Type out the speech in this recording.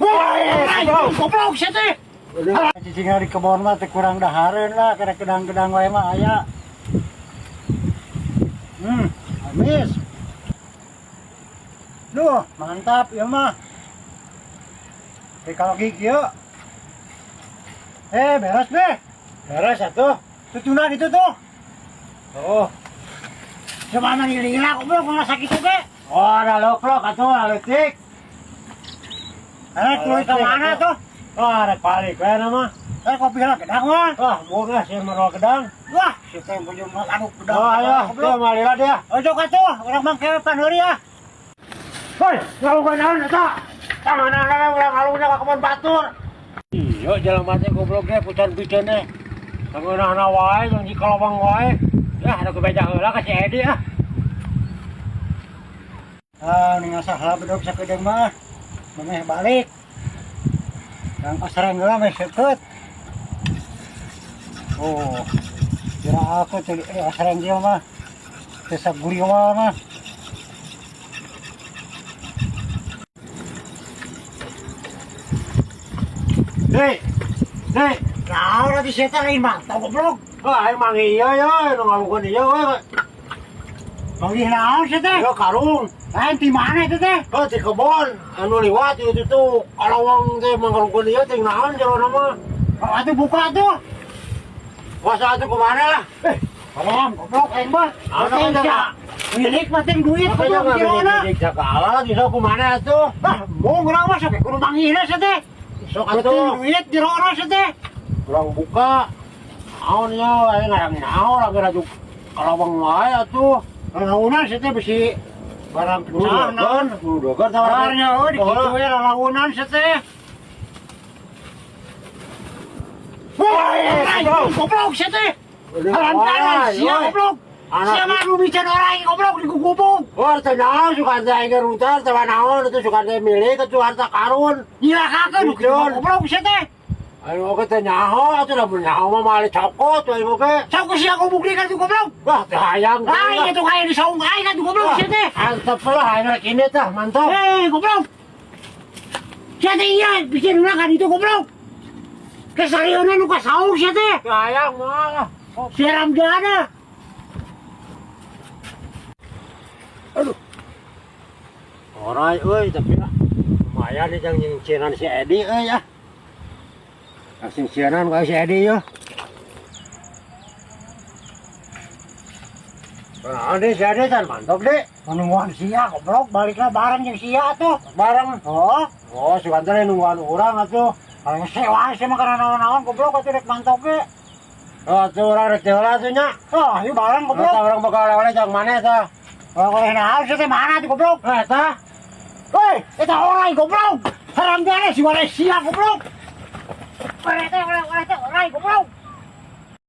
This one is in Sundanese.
Wah, goblok sia teh. Cicing di kebon mah teh kurang dahareun lah, kada kedang-kedang wae mah aya. Amis. Duh, mantap ya mah. Kalau kieu. Eh, beres deh. Beres atuh. Tutunan itu tuh. Oh. Cuman lila goblok nggak sakit oge. Oh, ada loklok atuh aletik. Eh, tuluy ka mana tuh? Oh, ada balik we nama. Eh, kopi lah kedang mah. Wah, boga sih mah kedang. Wah, si teh bojong mah anu kedang. Oh, ayo, goblok. tuh malila dia. Ojo atuh, urang mangke panheuri ya. Hoi, ngalukeun naon eta? Tangan-tangan urang ngalungna ka kebon batur. Iya, jelema teh goblok ge pucan piceun teh. Sangeunahna wae jeung di kalawang wae. Ya, ada kebeja heula ka si Edi ah. Ah, ning asah lah bedog sakedeung mah. Memeh balik. Yang pasareng heula meh seukeut. Oh. Kira aku teh asreng ieu mah. Teu saguriwa mah. Dek. Dek. Naon atuh sia teh lain mantau goblok. Wah, aing manggih ieu ya, nu ngalukeun ieu we. Manggih naon sia teh? Ieu karung. Lain di mana itu teh? Oh, di kebon anu liwat itu tuh kalawang teh mangalukeun ieu teh naon jerona mah. Oh, atuh buka atuh. Masa atuh kumana lah? Eh, haram goblok aing mah. Anu Penting kan sia. Milik mah ting duit goblok jerona. milik segala bisa kumana atuh. Ah, mau urang mah sok kudu manggihna sia teh. Sok Penting atuh duit jerona sia teh. urang buka. Naon nya aing ngarang naon lagi raju kalawang wae atuh. Lalaunan sia teh bisi barang pecah naon. Nuduhkeun Barangnya euy di kitu we lalaunan sia teh. Wah, goblok sia teh. Halantaran sia goblok. Sia mah nu bican orang goblok digugubung. Oh, teh naon suka teh aing runtar teh naon itu suka teh milik itu harta karun. Nyilakakeun nu kitu mah goblok sia teh. Aing oge teh nyaho atuh da mun nyaho mah mali cokot aing oge. Sok sia gubuk kan tuh goblok. Wah, teh hayang. Lain itu kayak di saung aing kan tuh goblok sia teh. Antep lah aing rek ini tah, mantap. Eh, goblok. Sia teh iya bikin urang kan itu goblok. Kesarieuna nu ka saung sia teh. Teh hayang mah. Si Ramjana. Aduh. Orai euy tapi ah lumayan nih jang nyingcinan si Edi euy ah. Asing sianan ka si Edi yo. Nah, deh si Edi can mantap deh. Nungguan sia goblok baliklah bareng jeung sia atuh. Bareng. Oh, Oh, si Kantor nungguan urang atuh. kalau sewa sia mah kana naon-naon goblok atuh rek mantok ge. Oh, atuh urang rek teh heula atuh nya. Oh, ieu bareng goblok. Goblok urang bakal oleh-oleh jang maneh tah. Oh, oleh naon sia teh mana tuh goblok? Eh, tah. Hei, eta orai goblok. Haram jare si wale sia goblok. Oleh teh oleh oleh teh orai goblok.